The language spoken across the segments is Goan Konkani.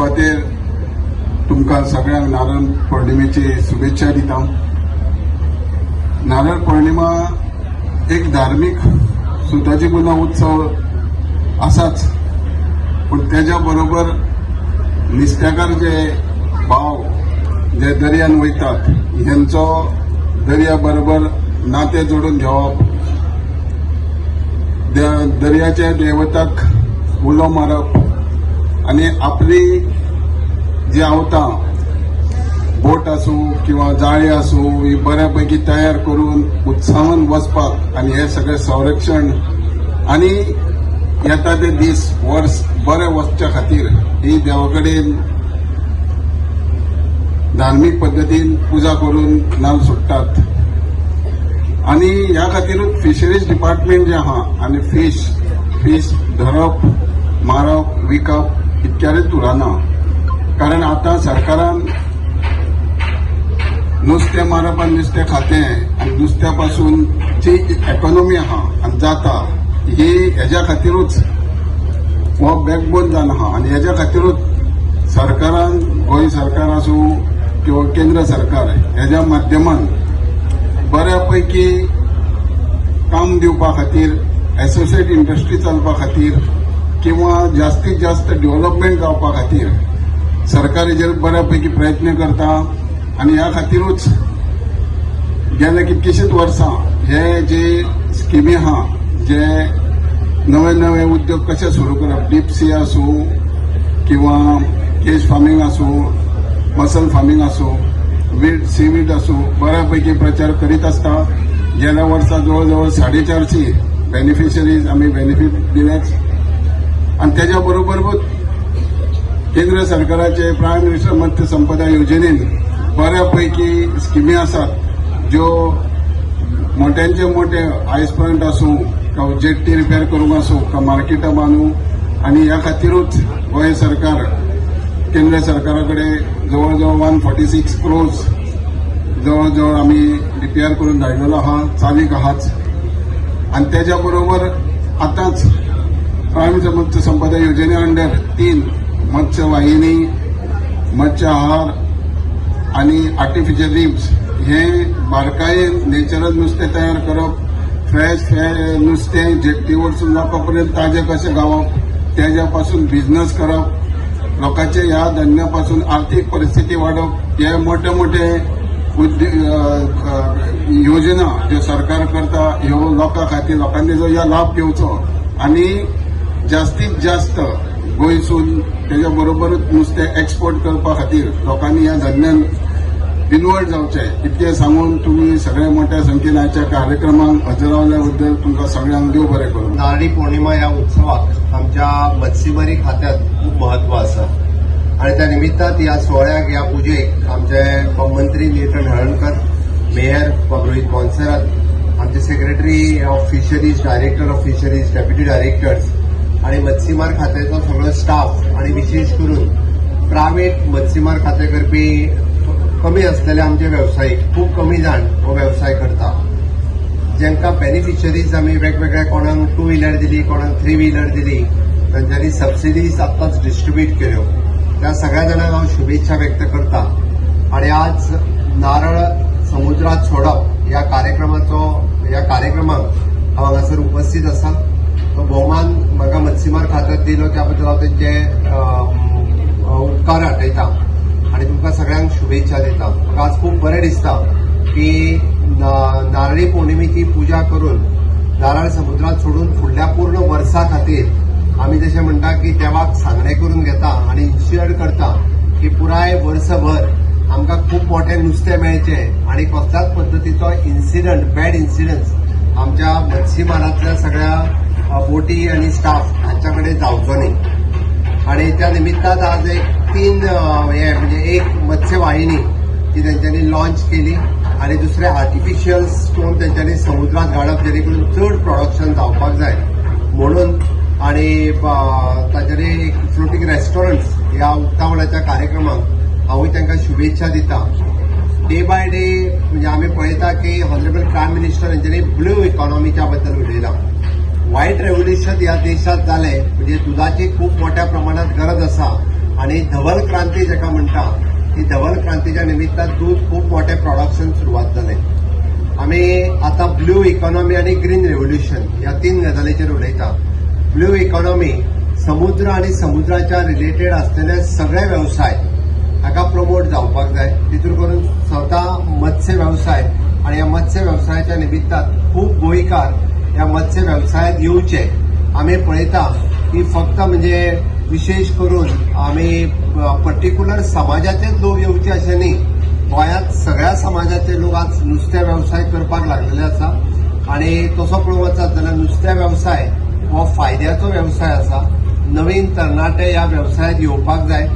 सुवातेर तुमकां सगळ्यांक नारळ पौर्णिमेची शुभेच्छा दिता. नारळ पौर्णिमा एक धार्मीक सुताची पुन्हा उत्सव आसाच, पूण तेज्या बरोबर नुस्तेकार जे भाव जे दर्यान वयतात, हेंचो दर्या बरोबर नातें जोडून घेवप, दर्याच्या देवताक उलो मारप आनी आपली जी आवतां, बोट आसूं किंवा जाळी आसूं, ही बऱ्यापैकी तयार करून उत्साहान वचपाक आनी हे सगळें संरक्षण आनी येता ते दीस वर्स बरे वचच्या खातीर ही देवा कडेन धार्मीक पद्दतीन पुजा करून नाल सोडटात. आनी ह्या खातीरूच फिशरीज डिपार्टमेंट जें आहा आनी फीश धरप, मारप, विकप इतक्यारूच उरना, कारण आतां सरकारान नुस्तें मारप आनी नुस्तें खातें आनी नुस्त्या पासून जी इकॉनॉमी आहा आनी जाता, ही हेज्या खातीरूच हो बॅकबोन जावन आहा. आनी हेज्या खातीरूच सरकारान, गोंय सरकार आसूं किंवा केंद्र सरकार, हेज्या माध्यमान बऱ्यापैकी काम दिवपा खातीर, एसोसिएट इंडस्ट्री चलपा खातीर किंवा जास्तीत जास्त डेव्हलपमेंट जावपा खातीर सरकार हेजेर बऱ्यापैकी प्रयत्न करता. आनी ह्या खातीरूच गेल्या कितकीशींच वर्सां हे जे स्किमी आहा, जे नवे नवे उद्योग कशे सुरू करप, डीप सी आसूं किंवा केज फार्मींग आसूं, मसल फार्मींग आसूं, वीड सीवीड आसूं, बऱ्यापैकी प्रचार करीत आसता. गेल्या वर्सा जवळ जवळ 450 बेनिफिशरीज आमी बेनिफीट दिलेच. आनी तेज्या बरोबरूच केंद्र सरकाराचे प्रायम मिनिस्टर मत्स्य संपदा योजनेन बऱ्यापैकी स्किमी आसात, ज्यो मोठ्यांचे मोठे आयस प्लांट आसूं, का जेट्टी रिपेर करूंक आसूं, का मार्केटां बांदूं. आनी ह्या खातीरूच गोंय सरकार केंद्र सरकारा कडेन जवळ जवळ 146 क्रोर्स जवळ जवळ आमी डीपीआर करून धाडलेलो आहा, चालीक आहाच. आनी तेज्या बरोबर आतांच प्रायम मिनिस्टर मत्स्य संपदा योजने अंडर तीन मत्स्य वाहिनी, मत्स्य आहार आनी आर्टिफिशियल रिफ्स, हे बारकायेन नेचरल नुस्तें तयार करप, फ्रेश नुस्तें जेट्टी वरसून लोकां पर्यंत ताजें कशें गावप, तेज्या पासून बिझनस करप, लोकांचे ह्या धंद्या पासून आर्थीक परिस्थिती वाडोवप, हे मोठे मोठे योजना ज्यो सरकार करता, ह्यो लोकां खातीर, लोकांनी जो ह्या लाभ घेवचो आनी जास्तीत जास्त गोंयसून तेज्या बरोबरूच नुस्तें एक्सपोर्ट करपा खातीर लोकांनी ह्या धंद्यान इन्वॉल्व जावचें, इतकें सांगून तुमी सगळे मोठ्या संख्येन आयच्या कार्यक्रमाक हजर रावल्या बद्दल तुमकां सगळ्यांक देव बरें करूं. नारळी पौर्णिमा ह्या उत्सवाक आमच्या मत्स्यमारी खात्यात खूब महत्व आसा आणि त्या निमित्तान ह्या सुवाळ्याक, ह्या पुजेक आमचे मंत्री निळकंठ हळर्णकर, मेयर बाब रोहित मोन्सेरात, आमचे Secretary of Fisheries, Director of Fisheries, Deputy Directors आणि मत्स्यमार खात्याचो सगळो स्टाफ आणि विशेष करून प्रायव्हेट मत्स्यमार खातें करपी कमी असलेले आमचे वेवसायीक, खूब कमी जाण हो वेवसाय करता, जांकां बेनिफिशरीज आमी वेगवेगळ्या, कोणाक टू व्हिलर दिली, कोणाक थ्री व्हिलर दिली, तांच्यांनी सबसिडीज आत्ताच डिस्ट्रीब्यूट केल्यो, त्या सगळ्या जाणांक हांव शुभेच्छा व्यक्त करता. आणि आज नारळ समुद्रात सोडप ह्या कार्यक्रमाचो, ह्या कार्यक्रमाक हांव हांगासर उपस्थित आसा. तो भोवमान म्हाका मत्स्यमार खात्यात दिलो, त्या बद्दल हांव तेंचे उपकार आठयता आणि तुमकां सगळ्यांक शुभेच्छा दिता. म्हाका आज खूब बरें दिसता की नारळी पौर्णिमेची पुजा करून नारळ समुद्रात सोडून फुडल्या पूर्ण वर्सा खातीर आमी जशें म्हणटा की देवाक सांगणें करून घेता आणि इन्श्युअर करता की पुराय वर्सभर आमकां खूब मोठें नुस्तें मेळचें आणि कसल्याच पद्दतीचो इन्सिडंट, बॅड इन्सिडंट्स आमच्या मत्स्यमारांतल्या सगळ्या बोटी आणि स्टाफ हांच्या कडेन जावचो न्ही. आणि त्या निमित्तान आज एक तीन हे म्हणजे एक मत्स्यवाहिनी ती तेंच्यांनी लॉन्च केली आणि दुसरे आर्टिफिशियल स्टोन तेंच्यांनी समुद्रात घालप, जेणे करून चड प्रोडक्शन जावपाक जाय म्हणून. आणि तांच्यांनी एक फ्लोटींग रेस्टॉरंट्स, ह्या उक्तावणाच्या कार्यक्रमाक हांवूय तांकां शुभेच्छा दिता. डे बाय डे म्हणजे आमी पळयता की ऑनरेबल प्रायम मिनिस्टर हेंच्यांनी ब्लू इकॉनॉमीच्या बद्दल उलयलां. व्हायट रेव्होल्युशन ह्या देशात जालें, म्हणजे दुधाची खूब मोठ्या प्रमाणात गरज आसा. आनी धवल क्रांती जाका म्हणटा ती धवल क्रांतीच्या निमित्तान दूद खूब मोठें प्रोडक्शन सुरवात जालें. आमी आतां ब्लू इकॉनॉमी आनी ग्रीन रेव्होल्युशन ह्या तीन गजालीचेर उलयता. ब्लू इकॉनॉमी, समुद्र आनी समुद्राच्या रिलेटेड आसलेले सगळे वेवसाय हाका प्रमोट जावपाक जाय. तितून करून स्वता मत्स्य वेवसाय आनी ह्या मत्स्य वेवसायाच्या निमित्तान खूब गोंयकार ह्या मत्स्य वेवसायांत येवचे. आमी पळयता की फक्त म्हणजे विशेष करून आमी पर्टिक्युलर समाजाचेच लोक येवचे अशें न्ही. गोंयांत सगळ्या समाजाचे लोक आज नुस्तें वेवसाय करपाक लागलेले आसा आनी तसो पळोवंक वचत जाल्यार नुस्तें वेवसाय हो फायद्याचो वेवसाय आसा. नवीन तरणाटे ह्या वेवसायांत येवपाक जाय,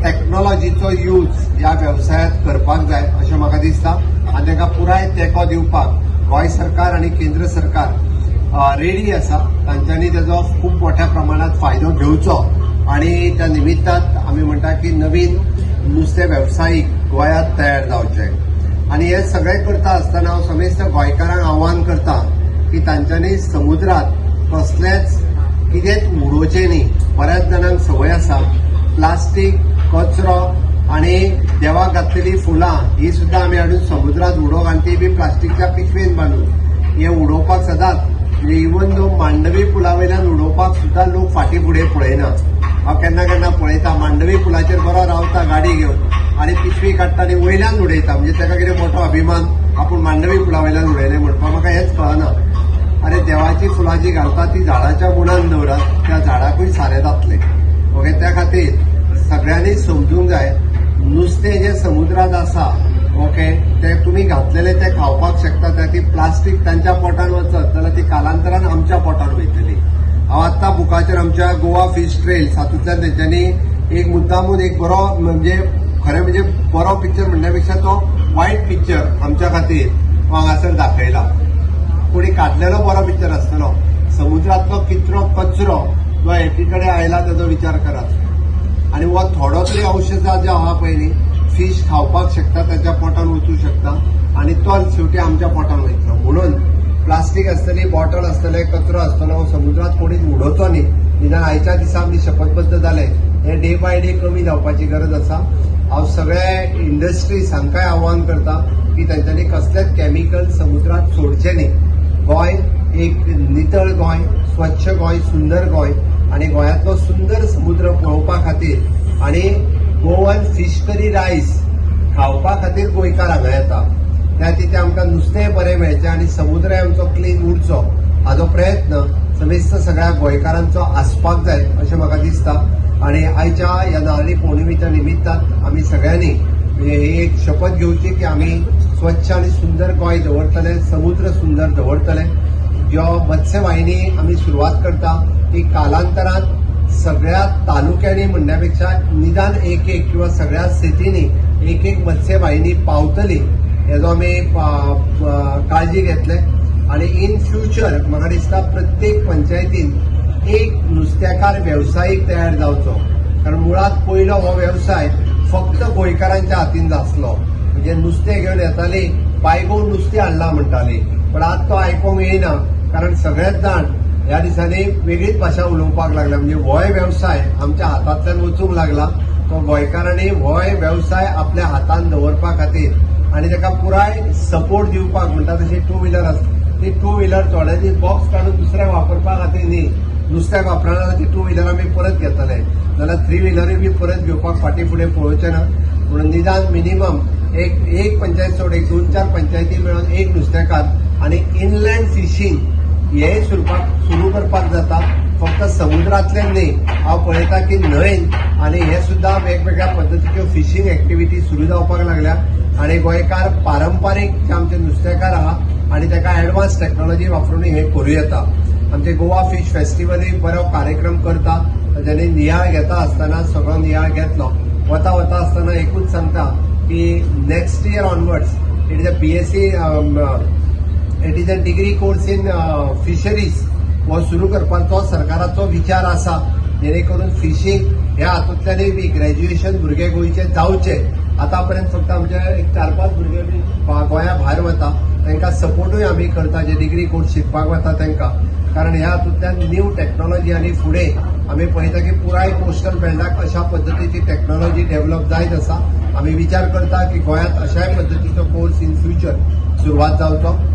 टॅक्नॉलॉजीचो यूज ह्या वेवसायांत करपाक जाय अशें म्हाका दिसता आनी तांकां पुराय तेंको दिवपाक गोंय सरकार आनी केंद्र सरकार रेडी आसा. तांच्यांनी तेजो खूब मोठ्या प्रमाणात फायदो घेवचो आनी त्या निमित्तान आमी म्हणटा की नवीन नुस्तें वेवसायीक गोंयांत तयार जावचे. आनी हे सगळें करता आसतना हांव समेस्त गोंयकारांक आव्हान करता की तांच्यांनी समुद्रात कसलेंच कितेंच उडोवचें न्ही. बऱ्याच जाणांक संवय आसा, प्लास्टीक, कचरो आनी देवाक घातलेली फुलां ही सुद्दां आमी हाडून समुद्रात उडोवप आनी ती बी प्लास्टिकच्या पिशवेन बांदून हे उडोवपाक सदांच, म्हणजे इवन दो मांडवी पुला वयल्यान उडोवपाक सुद्दां लोक फाटीं फुडें पळयना. हांव केन्ना केन्ना पळयता, मांडवी पुलाचेर बरो रावता गाडी घेवन आनी पिशवी काडटा आनी वयल्यान उडयता. म्हणजे ताका कितें मोठो अभिमान, आपूण मांडवी पुला वयल्यान उडयलें म्हणपाक. म्हाका हेंच कळना. अरे, देवाची फुलां जी घालता ती झाडाच्या मुळान दवरात, त्या झाडाकूय सारें जातलें. ओके, त्या खातीर सगळ्यांनी समजूंक जाय, नुस्तें जें समुद्रांत आसा, ओके, ते तुमी घातलेले ते खावपाक शकता. त्या ती प्लास्टीक तांच्या पोटान वचत जाल्यार ती कालांतरान आमच्या पोटान वयतली. हांव आत्तां बुकाचेर आमच्या गोवा फिश ट्रेल्स हातूंतल्यान तेंच्यांनी एक मुद्दामून एक बरो, म्हणजे खरें म्हणजे बरो पिक्चर म्हणल्या पेक्षा तो वायट पिक्चर आमच्या खातीर हांगासर दाखयला. कोणी काडलेलो बरो पिक्चर आसतलो. समुद्रांतलो कितलो कचरो जो एकी कडेन आयला ताजो विचार करात आनी हो थोडो तरी अंश जो आहा पळय न्ही, फीश खावपाक शकता, ताच्या पोटान वचूं शकता आनी तो शेवटी आमच्या पोटान वयतलो. म्हणून प्लास्टीक आसतली, बॉटल आसतले, कचरो आसतलो, हो समुद्रात कोणीच उडोवचो न्ही. निदान आयच्या दिसा आमी शपथबद्ध जाले, हे डे बाय डे कमी जावपाची गरज आसा. हांव सगळ्या इंडस्ट्रीज हांकांय आव्हान करता की तांच्यांनी कसलेच केमिकल समुद्रात सोडचे न्ही. गोंय एक नितळ गोंय, स्वच्छ गोंय, सुंदर गोंय आनी गोंयांतलो सुंदर समुद्र पळोवपा खातीर आनी गोवन फिश करी रायस खावपा खातीर गोंयकार हांगा येता. त्या तिथे आमकां नुस्तेंय बरें मेळचें आनी समुद्रय आमचो क्लीन उरचो हाजो प्रयत्न समेस्त सगळ्या गोंयकारांचो आसपाक जाय अशें म्हाका दिसता. आनी आयच्या ह्या नारळी पौर्णिमेच्या निमित्तान आमी सगळ्यांनी म्हणजे ही एक शपथ घेवची की आमी स्वच्छ आनी सुंदर गोंय दवरतले, समुद्र सुंदर दवरतले. ज्यो मत्स्यवाहिनी आमी सुरवात करता ती कालांतरान सगळ्या तालुक्यांनी म्हणण्या पेक्षा निदान एक एक किंवा सगळ्या सिटींनी एक एक मत्स्यवाहिनी पावतली हेजो आमी काळजी घेतले. आनी इन फ्युचर म्हाका दिसता प्रत्येक पंचायतीन एक नुस्त्याकार वेवसायीक तयार जावचो, कारण मुळात पयलो हो वेवसाय फक्त गोंयकारांच्या हातीन आसलो. म्हणजे नुस्तें घेवन येताली, बायगो नुस्तें हाडलां म्हणटाली, पण आज तो आयकोंक येयना, कारण सगळेच जाण ह्या दिसांनी वेगळीच भाशा उलोवपाक लागल्या. म्हणजे होय वेवसाय आमच्या हातांतल्यान वचूंक लागला. तो गोंयकारांनी होय वेवसाय आपल्या हातान दवरपा खातीर आनी ताका पुराय सपोर्ट दिवपाक, म्हणटा तशी टू व्हिलर आसता, ती टू व्हिलर थोडे दीस बॉक्स काडून दुसऱ्याक वापरपा खातीर न्ही. नुस्त्याक वापरना जाल्यार ती टू व्हिलर आमी परत घेतले, जाल्यार थ्री व्हिलरूय बी परत घेवपाक फाटीं फुडें पळोवचें ना. म्हणून निदान मिनिमम एक एक पंचायत सोड, एक दोन चार पंचायती मेळून एक नुस्तेकार आनी इनलँड फिशींग हे सुरू करपाक जाता. फक्त समुद्रांतल्यान न्ही, हांव पळयता की न्हंयन आनी हे सुद्दां वेगवेगळ्या पद्दतीच्यो फिशींग एक्टिविटी सुरू जावपाक लागल्या आनी गोंयकार पारंपारीक जे आमचे नुस्तेकार आहा आनी ताका एडवान्स टॅक्नॉलॉजी वापरून हे करूं येता. आमचे गोवा फिश फेस्टिवलूय बरो कार्यक्रम करता. तांच्यांनी नियाळ घेता आसतना सगळो नियाळ घेतलो. वता वता आसतना एकूच सांगता की next year onwards it is a BSc, it is a degree course in fisheries हो सुरू करपाचो सरकाराचो विचार आसा, जेणे करून फिशींग ह्या हातूंतल्यानूय बी ग्रॅज्युएशन भुरगे गोंयचे जावचे. आतां पर्यंत फक्त आमचे एक चार पांच भुरगे बी गोंया भायर वता, तांकां सपोर्टूय आमी करता, जे डिग्री कोर्स शिकपाक वता तांकां. कारण ह्या हातूंतल्यान न्यू टॅक्नॉलॉजी आनी फुडें आमी पळयता की पुराय कोस्टल बेल्टाक अशा पद्दतीची टॅक्नॉलॉजी डेव्हलप जायत आसा. आमी विचार करता की गोंयांत अशाय पद्दतीचो कोर्स इन फ्युचर सुरवात जावचो.